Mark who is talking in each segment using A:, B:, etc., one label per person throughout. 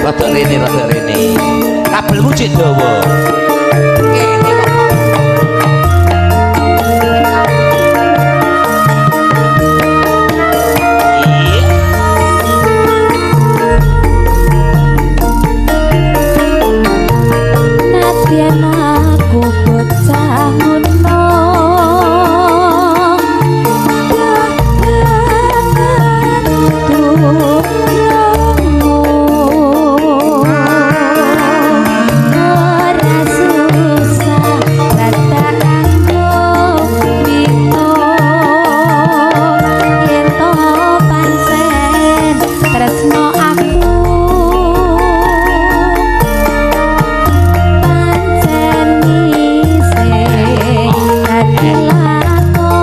A: Rada rene, rada rene. Kabelmu cek dawa. Kene kok. Iya.
B: Nadyan aku bocah ngono, tulungmu ora susah batak anggo mito, yen to pancen tresno aku pancen isih dadi lakon.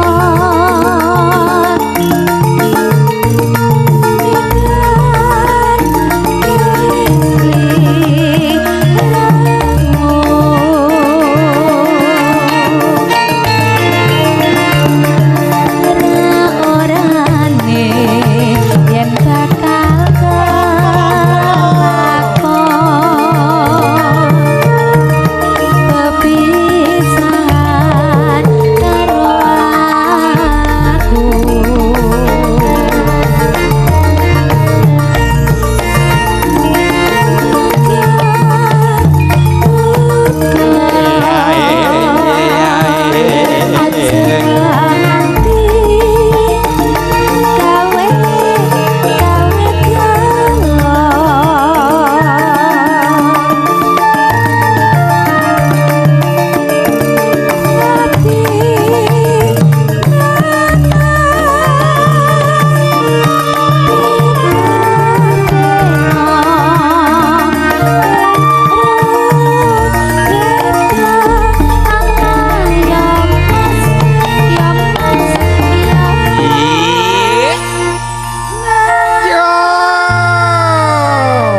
B: Yen bakal kelakon pepisahan karo aku. Aja nganti gawe gawe gelo. Ati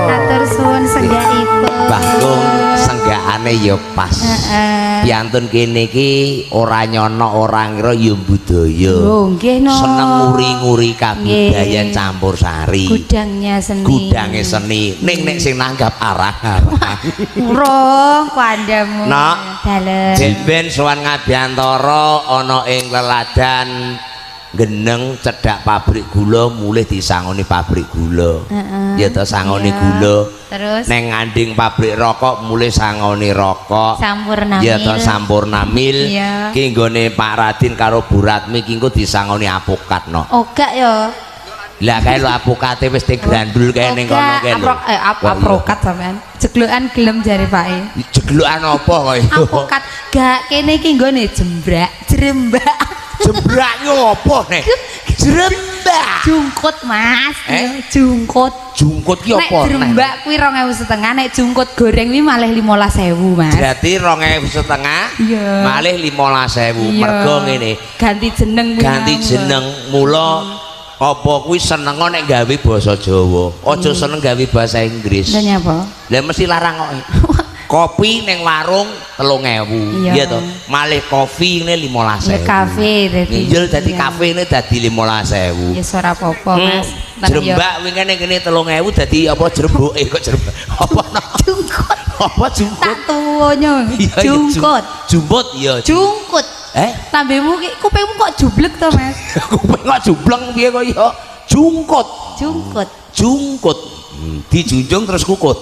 B: Atur suwun senggakipun.
A: Bagong senggakane ya pas.
B: Heeh.
A: Piantun kene iki ora nyono ora ngira ya budaya.
B: Oh, nggih no.
A: Seneng nguri-nguri kabudayan
B: Nggih.
A: campur sari.
B: Gudangnya seni.
A: Gudange seni. Ning nek sing nanggap arah-arah.
B: Urung kuandamu.
A: Nak.
B: Dalem.
A: Jen ben sowan Ngabiyantara ana ing leladan Geneng cedhak pabrik gula mulih disangoni pabrik gula.
B: Heeh.
A: Ya to sangoni
B: Iya.
A: gula.
B: Terus
A: Neng nganding pabrik rokok mulih sangoni rokok.
B: Sampurna
A: Ya to
B: Mil.
A: Sampurna Mil.
B: Iya.
A: Ki nggone Pak Radin karo Bu Ratmi ki engko disangoni apokat no.
B: Oh, gak ya.
A: Lah kae lho apokate wis digrandul kae ning kono kae lho.
B: Aprokat sampean. Jeglokan gelem jare Pake.
A: Jeglokan apa kok iku?
B: Apokat gak kene iki nggone jembrak, jrembak.
A: Jembrak ki apa nek? Jrembak.
B: Jungkut, Mas.
A: Eh?
B: Jungkut.
A: Jungkut ki
B: Nek
A: apa?
B: jrembak kuwi 2.500, nek jungkut goreng kuwi malih 15.000, Mas.
A: Berarti 2.500
B: Iya.
A: malih 15.000.
B: Iya.
A: Mergo ngene,
B: Ganti jeneng kuwi
A: ganti
B: mau.
A: jeneng mula apa kuwi seneng nek gawe basa Jawa. Aja seneng gawe bahasa Inggris.
B: Lah nyapa?
A: Lah mesti larang kok. Kopi neng warung 3.000.
B: Iya.
A: Iya to. Malih kopi ngene 15.000.
B: Ya kafe dadi.
A: Iya dadi
B: Iya.
A: kafe ini dadi 15.000.
B: Ya ora apa-apa, Mas. Ntar yo.
A: Jrembak wingi ning kene 3.000 dadi apa jrembuke kok jrembak. Apa no?
B: Jungkut.
A: Apa jungkut?
B: Tak tuwonyo.
A: Iya, iya,
B: Jungkut.
A: Jumput iya.
B: Jungkut.
A: Eh,
B: Lambemu ki kupingmu kok jublek to, Mas?
A: kuping kok jubleng piye kok ya? Jungkut.
B: Jungkut.
A: Jungkut. Dijunjung terus kukut.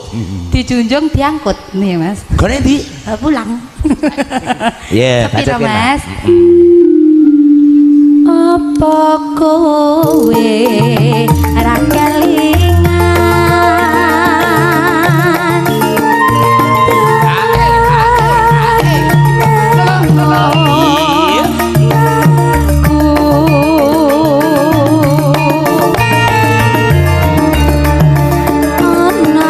B: Dijunjung diangkut nih, Mas.
A: Gone ndi?
B: Pulang.
A: Iya,
B: Sepi to,
A: bacokin, Nak.
B: Mas? Apa kowe ra kelingan?
A: Iya.
B: Aku ana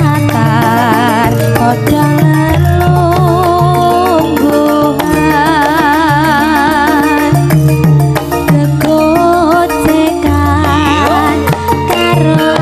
B: latar padha lelungguhan, kegocekan karo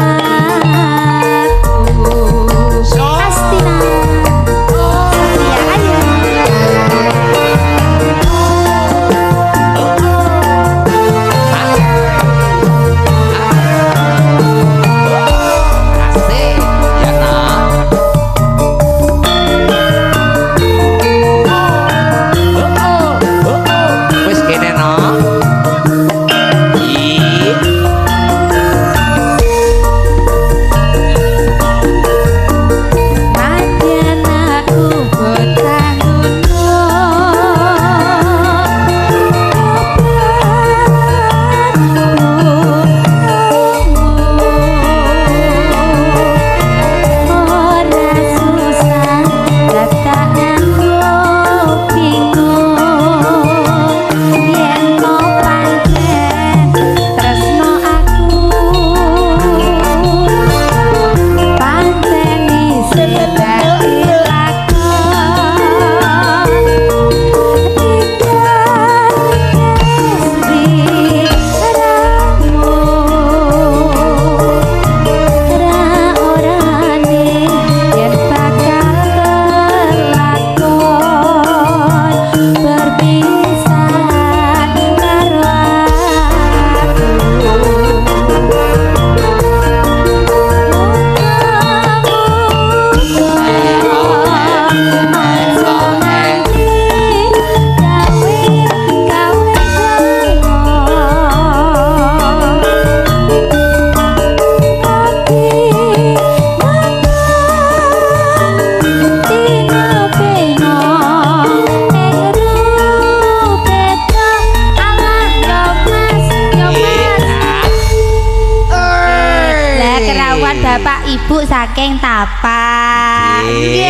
B: saking Tapak.
A: Nggih.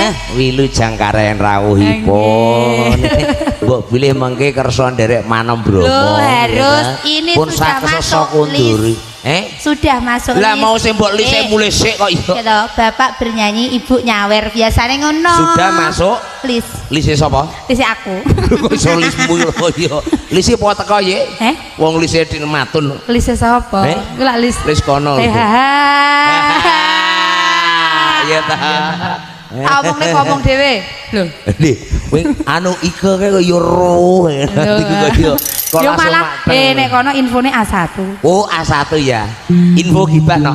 B: Nggih.
A: Wilujeng karen rawuhipun. Mbok bilih mengke kersa nderek Manom Bromo.
B: Loh, harus. Ini
A: Pun
B: sudah
A: sakesesa
B: masuk
A: kunduri. Eh?
B: Sudah masuk
A: Lah
B: list.
A: mau sing mbok lise mulih sik kok iya.
B: Gitu, bapak bernyanyi, ibu nyawer, biasanya ngono.
A: Sudah masuk
B: list.
A: Lise sapa?
B: List aku.
A: Kok iso lismu lho iya. Lise apa teko ye?
B: Eh?
A: Wong lise di matun.
B: List sapa?
A: Eh?
B: Iku lak list.
A: List kono.
B: Eh,
A: Iya ta.
B: Omong nek ngomong dhewe. Lho.
A: Lho, kowe anu ike kae yo roh. Iku kok yo. Kok
B: Yo
A: langsung
B: malah
A: mateng.
B: Nek kono infone A1.
A: Oh, A1 ya. Info gibah no.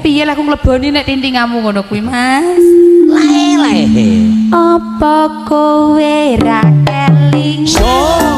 B: Piye lah aku ngleboni nek tintingamu ngono kuwi, Mas?
A: Lae lae.
B: Apa kowe ra kelingan?
A: So.